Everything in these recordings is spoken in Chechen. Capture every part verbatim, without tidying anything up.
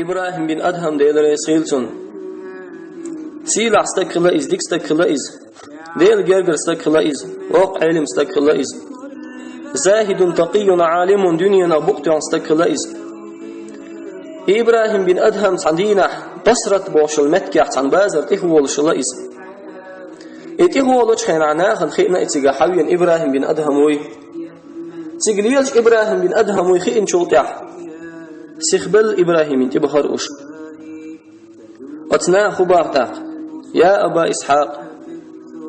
ИбрахӀим бин Адхьам, Дела реза хуьлда цунна. Сийлахь стаг хилла иза, дика стаг хилла иза. Дела гергара стаг хилла иза, воккха Ӏелим стаг хилла иза. Захидун такъийюн Ӏалимун, дуьненах букъ тоьхна стаг хилла иза. ИбрахӀим бин Адхьам цхьан дийнахь Басрат бохучу меттигехь цхьана базар тӀехволуш хилла иза. И тӀехволучу хенахь нахана хиъна и цига хьавеана ИбрахӀим бин Адхьам вуй. Цига лелаш ИбрахӀим бин Адхьам вуй хиъначул тӀаьхьа сихбелла ИбрахӀимна тӀе бахара уьш. Оцу наха хӀун боху тӀаккха: «Я Аба Исхьакъ»,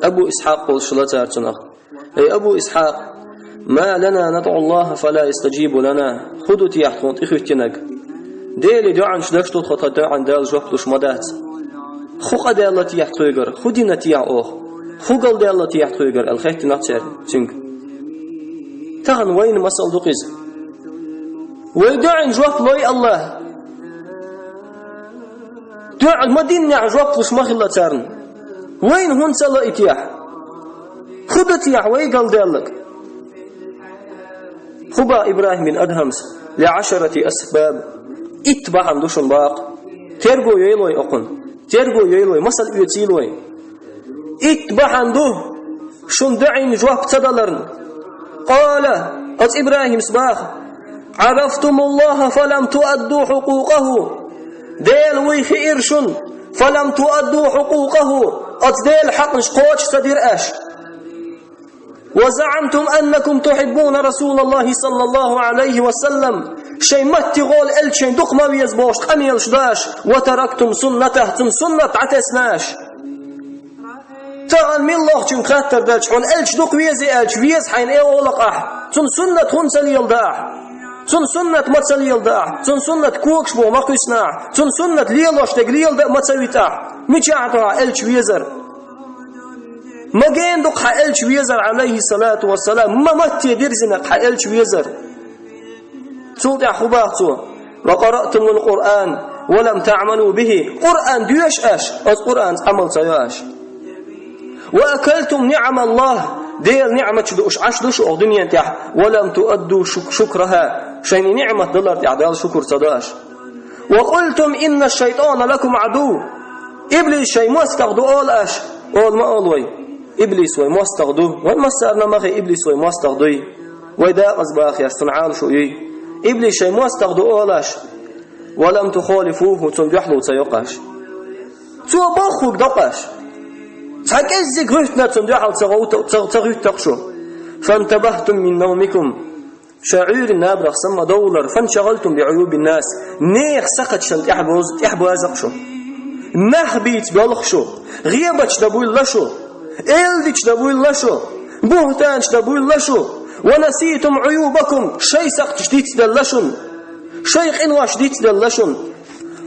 Абу Исхьакъ олуш хилла цара цунах. «Эй Абу Исхьакъ, ма лана надӀу Аллаха фала ястаджибу лана». ХӀун ду техьа тхуна тӀехӀоьттинарг? Деле доӀанаш деш ду тхо, тхан доӀанна Дала жоп луш ма дац. ХӀун къа даьлла техьа тхоьгара, хӀун дина техьа оха, хӀун галдаьлла техьа тхоьгара аьлла, хаьттина цара цуьнга. Тахана вайна масал ду-кх иза. Вай доӀанна жоп лой Аллаха. ДоӀа ма диннехь жоп луш ма хилла царна. Вайна хӀунда ца ло и техьа? ХӀун ду техьа вай галдаьлларг? ХӀун боху ИбрахӀим бин Адхьама? «Ли Ӏашарати асбаб». Итт бахьана ду шуна боху. Терго йойла вай окхунна. Терго йойла вай, масал оьцийла вай. Итт бахьана ду шуна доӀанна жоп ца даларна. Къала, оцу ИбрахӀима боху: «Ӏарафтумуллаха фалам туадду хьукъукъаху». Дела вуй хиира шуна, «фалам туадду хьукъукъаху», оцу Делан хьакъаш кхочуш ца дира аша. «Ва заӀамтум аннакум тухьиббуна Расулаллахи саллаллаху Ӏалайхи ва саллам», шайн маттехула элча шайна дукха ма веза бохуш къамелаш до аша, «ва тарактум суннатах», цуьнан суннат дӀатесна аша. Тахана муьлххачуьнга хаттар даьлча, хьуна элча дукха везий аьлча, веза хьайна олу-кх ахь. Цуьнан суннат хӀунда ца леладо ахь? Цуьнан суннат ма ца леладо ахь. Цуьнан суннат когаш боху ма кхуьссина ахь. Цуьнан суннат лелош дерг леладо а ма ца вита ахь. Мичахь ду хьан элча везар? Ма гена ду-кх хьан элча везар, Ӏалайхи салату ва салам, ма матте дирзина-кх хьан элча везар. Цул тӀаьхьа хӀун боху цо: «Ва къараътумул Къуръан, ва лам таӀмалу бихи». Къуръан доьшу аша, оцу Къуръанца Ӏамал ца йо аша. «Ва акалтум ниӀамаллах», Делан ниӀматаш дууш Ӏаш ду шу оха дуьнен тӀехь, «ва лам туадду шук-, шукраха», шайна ниӀмат далар тӀехь Далла шукур ца до аша. «Ва къултум инна шайтана лакум Ӏадув». Иблис шайн мостагӀа ду олу аша, олу ма олу вай. Иблис вай мостагӀа ду. Вайн массарна ма хи, иблис вай мостагӀа дуй. Вай дакъаза бахарш цунна Ӏалашо юй. Иблис шайн мостагӀа ду олу аша. «Ва лам тухалифуху», цунна дуьхьало ца йо-кх аша. Цо бохург до-кх аша. Цхьа кӀеззиг гӀуьттина цунна дуьхьал ца гӀовта-, ца, ца гӀуьтту-кх шу. «Фантабахтум мин навмикум». Шайн Ӏуьйранна набарах самма довлар, «фаншагӀалтум би Ӏуюбин нас», нехан сакхаташна тӀехь боз-, тӀехь база-кх шу. Нах бийца долу-кх шу, гӀебаташ дан буьллу шу, элдича дан буьллу шу, бухӀтанаш дан буьллу шу, «ва наситум Ӏуюбакум», шайн сакхаташ дицделла шуна, шайн къинош дицделла шуна.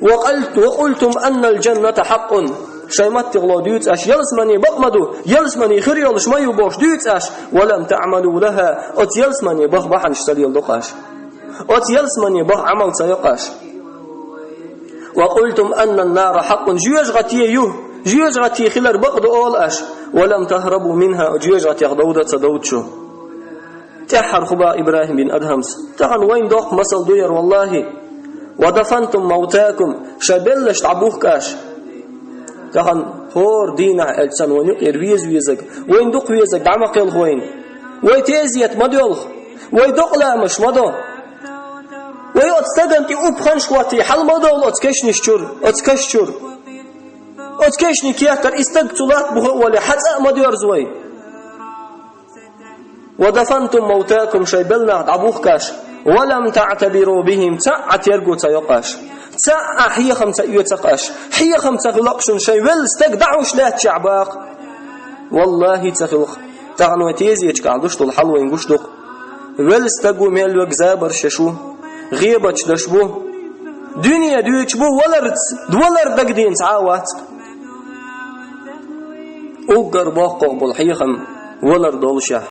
«Ва къал-, ва къултум аннал жанната хьакъун». Шайн маттехула дуьйцу аша, ялсамане бакъ ма ду, ялсамане хир йолуш ма ю бохуш дуьйцу аша, «ва лам таӀмалу лаха», оцу ялсамане баха бахьанаш ца леладо-кх аша. Оцу ялсамане баха Ӏамал ца йо-кх аша. «Ва къултум аннан нара хьакъун», жоьжахати ю, жоьжахати хилар бакъ ду олу аша, «ва лам тахрабу минха», жоьжахатех довда ца довду шу. ТӀаьххьара хӀун боху ИбрахӀим бин Адхьама? Тахана вайна доккха масал ду яра, валлахӀи. «Ва дафантум мавтакум», шайн беллаш дӀабухку аша. Тахана хӀора дийнахь аьлча санна вайна юкъера веза везарг, вайна дукха везарг дӀа ма кхелхо вайна. Вай тезета ма доьлху, вай докъа ламазаш ма до. Вай оцу стагана тӀе упханаш хӀоттий хьал ма довла оцу кешнаш чуьра, оцу каш чуьра. Оцу кешнийн кертара и стаг цу латта буху а волий, хьан цӀа а ма доьрзу вай. «Ва дафантум мавтакум», шайн белла нах дӀабухку аша, «ва лам таӀтабиру бихим», цхьа а терго ца йо-кх аша, цхьа а хьехам ца оьцу-кх аша, хьехам ца хуьлу-кх шуна шайн велла стаг дӀахьуш лаьттачохь боху. ВаллахӀи, ца хуьлу-кх. Тахана вай тезеташкахь луш долу хьал вайна гуш ду-кх. Велла стаг ву, мел верг забарш еш ву, гӀебаташ деш ву, дуьне дуьйцуш ву, валарца, валар дагадеана цхьа а вац-кх. Уггар боккхагӀа болу хьехам валар долушехь.